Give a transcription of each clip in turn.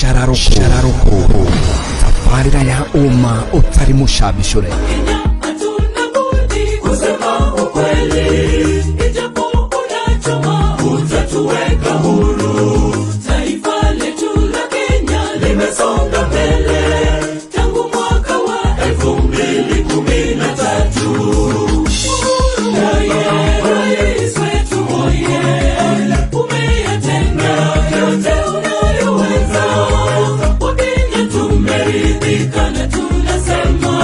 Shararoko tabarĩra ya ũma ũtarĩ mũcabicũre. Hatuna budi kusema ukweli, ijapo unachoma, utatuweka huru. Taifa letu la Kenya limesonga mbele tangu mwaka wa 2013. Uhuru oye, rais wetu oye, umeyatenda yote unayoweza. Wakenya tumeridhika na tunasema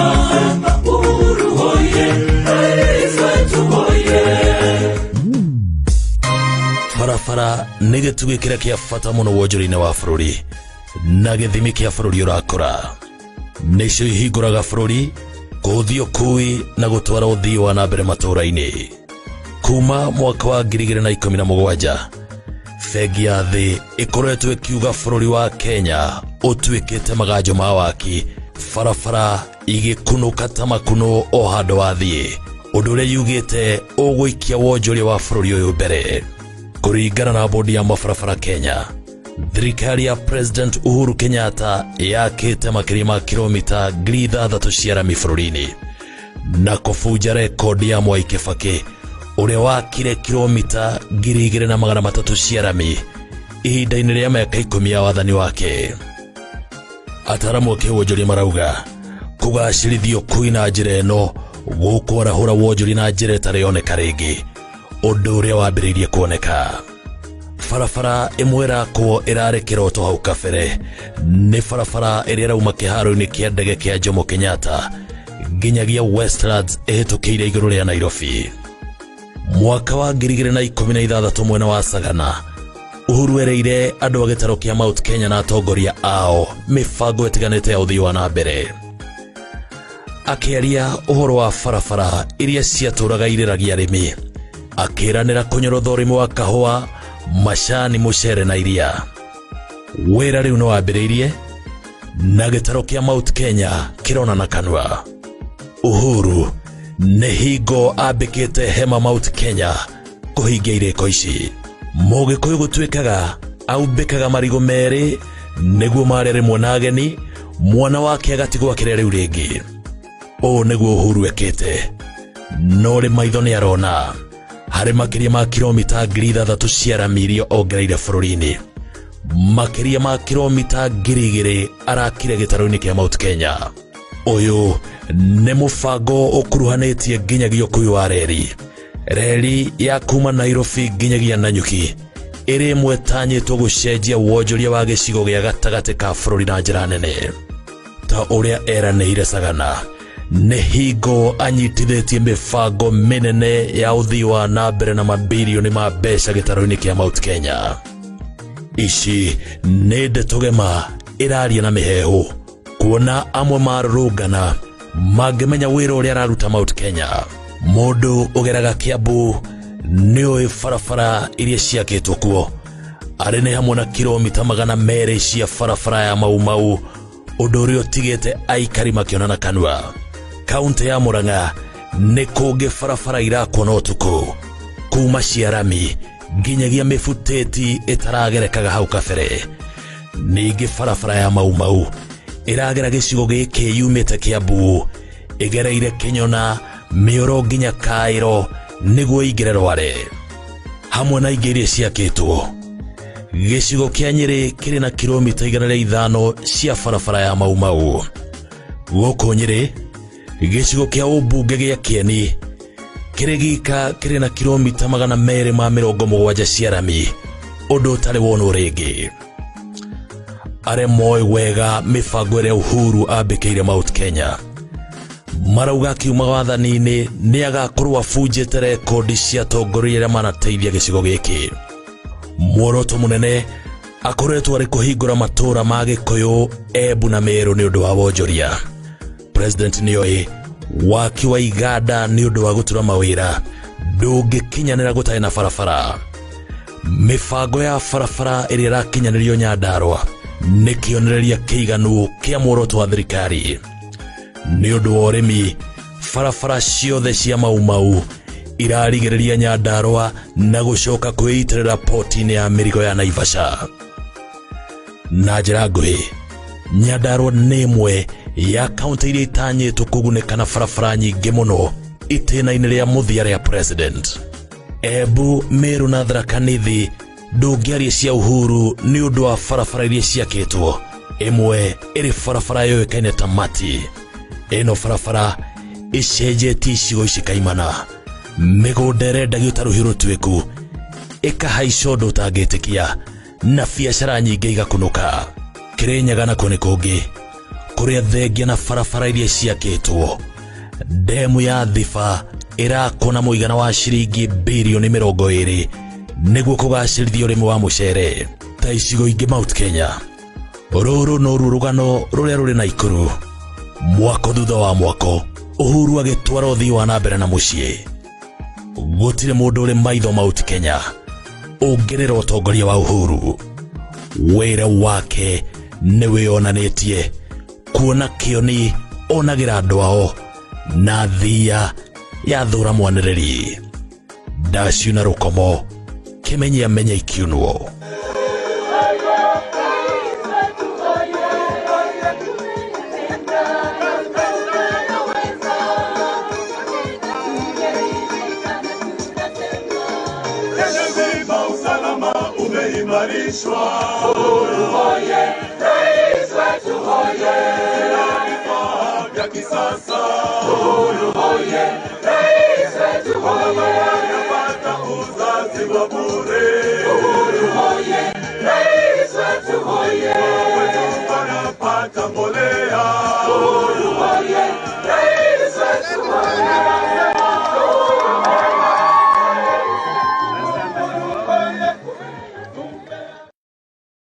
Uhuru oye, rais wetu oye. Barabara nĩ gĩtugĩ kĩrĩa kĩa bata mũno wonjoria-inĩ wa bũrũri na gĩthimi kĩa bũrũri ũrakũra. Nĩcio ihingũraga bũrũri, kũhũthia ũkui na gũtwara ũthii wa na mbere matũũra-inĩ. Kuma mwaka wa 2017, bengi ya thĩ ĩkoretwo ĩkiuga bũrũri wa Kenya ũtuĩkĩte maganjo ma waki, barabara igĩkunũka ta makunũ o handũ wathiĩ, ũndũ ũrĩa yugĩte ũgũikia wonjoria wa bũrũri ũyũ mbere. Kũringana na bodi ya mabarabara Kenya, thirikari ya President Uhuru Kenyatta yakĩte makĩria ma kilomita 6,000 cia rami bũrũri-inĩ na kũbunja rekondi ya Mwai Kibaki ũrĩa wakire kilomita 2,300 cia rami ihinda-inĩ rĩa mĩaka 10 ya wathani wake. Ataramu a kĩwonjoria marauga kũgacĩrithia ũkui na njĩra ĩno gũkwarahũra wonjoria na njĩra ĩtarĩ yoneka rĩngĩ, ũndũ ũrĩa wambĩrĩirie kuoneka. Barabara ĩmwe ĩrakwo ĩrarĩ kĩroto hau kabere nĩ barabara ĩrĩa ĩrauma kĩharo-inĩ kĩa ndege kĩa Jomo Kenyatta nginyagia Westlands ĩhĩtũkĩire igũrũ rĩa Nairobi. Mwaka wa 2016 mwena wa Sagana, Uhuru ereire andũ a gĩtarũ kĩa Mount Kenya na atongoria ao mĩbango ĩtiganĩte ya ũthii wa na mbere. Akĩaria ũhoro wa barabara iria ciatũraga irĩragia arĩmi, akĩranĩra kũnyorotha ũrĩmi wa kahũa, macani, mũcere na iria. Wĩra rĩu nĩ wambĩrĩirie na gĩtarũ kĩa Mount Kenya kĩrona na kanua. Uhuru nĩ hingo ambĩkĩte hema Mount Kenya kũhingia irĩko ici. Mũgĩkũyũ gũtuĩkaga aumbĩkaga marigũ merĩ nĩguo marĩa rĩmwe na ageni, mwana wake agatigwo akĩrĩa rĩu rĩngĩ. Ũũ nĩguo Uhuru ekĩte, no rĩ maitho nĩ arona harĩ makĩria ma kilomita 6,000 cia rami iria ongereire bũrũri-inĩ. Makĩria ma kilomita 2,000 arakire gĩtarũ-inĩ kĩa Mount Kenya. Ũyũ nĩ mũbango ũkuruhanĩtie nginyagia ũkui wa reri. Reri ya kuma Nairobi nginyagia Nanyuki ĩrĩ ĩmwe ĩtanyĩtwo gũcenjia wonjoria wa gĩcigo gĩa gatagatĩ ka bũrũri na njĩra nene. Ta ũrĩa eranĩire Sagana, nĩ hingo anyitithĩtie mĩbango mĩnene ya ũthii wa na mbere na mabirioni ma mbeca gĩtarũ-inĩ kĩa Mount Kenya. Ici nĩ ndeto gema ĩraria na mĩheehũ kuona amwe marũrũngana mangĩmenya wĩra ũrĩa araruta Mount Kenya. Mũndũ ũgeraga Kiambu nĩũĩ barabara iria ciakĩtwo kuo, arĩ nĩ hamwe na kilomita 200 cia barabara ya Mau Mau, ũndũ ũrĩa ũtigĩte aikari makĩona na kanua. Kaunti ya Murang'a nĩ kũngĩ barabara irakwo na ũtukũ kuma cia rami nginyagia mĩbutĩti ĩtaragerekaga hau kabere. Ningĩ barabara ya Mau Mau ĩragera gĩcigo gĩkĩ yumĩte Kiambu ĩgereire Kĩnyona, Mĩoro nginya Kaĩro nĩguo ĩingĩre Rware, hamwe na ingĩ iria ciakĩtwo. Gĩcigo kĩa Nyĩrĩ kĩrĩ na kilomita 105 cia barabara ya Mau Mau. Gũkũ Nyĩrĩ, gĩcigo kĩa ũmbunge gĩa Kĩeni kĩrĩ gika kĩrĩ na kilomita 270 cia rami, ũndũ ũtarĩ wonwo rĩngĩ. Arĩa moĩ wega mĩbango ĩrĩa Uhuru ambĩkĩire Mount Kenya marauga akiuma wathani-inĩ nĩ agakorwo abunjĩte rekondi cia atongoria arĩa manateithia gĩcigo gĩkĩ. Muoroto mũnene akoretwo arĩ kũhingũra matũũra ma Gĩkũyũ, Embu na Meru nĩ ũndũ wa wonjoria. President nĩoĩ waki wa iganda nĩ ũndũ wa gũtura mawĩra ndũngĩkinyanĩra gũtarĩ na barabara. Mĩbango ya barabara ĩrĩa ĩrakinyanĩrio Nyandarua nĩ kĩonereria kĩiganu kĩa muoroto wa thirikari. Nĩ ũndũ wa ũrĩmi, barabara ciothe cia Mau Mau irarigĩrĩria Nyandarua na gũcoka kwĩitĩrĩra poti-inĩ ya mĩrigo ya Naivasha. Na njĩra nguhĩ, Nyandarua nĩ ĩmwe ya kaunti iria itanyĩtwo kũgunĩka na barabara nyingĩ mũno itĩna-inĩ rĩa mũthia rĩa president. Embu, Meru na Tharaka Nithi ndũngĩaria cia Uhuru nĩ ũndũ wa barabara iria ciakĩtwo, ĩmwe ĩrĩ barabara yũĩkaine ta Mati. Ĩno barabara ĩcenjetie icigo ici kaimana, mĩgũnda ĩrendagio ta rũhiũ rũtuĩku, ĩkahaica ũndũ ũtangĩtĩkia, na biacara nyingĩ igakunũka. Kĩrĩnyaga nakuo nĩ kũngĩ kũrĩa thengia na barabara iria ciakĩtwo, ndemu ya Thiba ĩrakwo na mũigana wa ciringi birioni 20 nĩguo kũgacĩrithia ũrĩmi wa mũcere ta icigo ingĩ Mount Kenya. Rũrũ noruo rũgano rũrĩa rũrĩ Naikuru, mwako thutha wa mwako Uhuru agĩtwara ũthii wa na mbere na mũciĩ. Gũtirĩ mũndũ ũrĩ maitho Mount Kenya ũngĩrĩra ũtongoria wa Uhuru. Wĩra wake nĩ wĩonanĩtie kuona kĩoni onagĩra andũ ao na thia ya thũra mwanĩrĩri. Ndaciuna rũkomo kĩmenye amenye ikiunwo. Usalama umeimarishwa. Uhuru hoye, rais wetu hoye, na vifaa vya kisasa. Uhuru hoye, rais wetu hoye.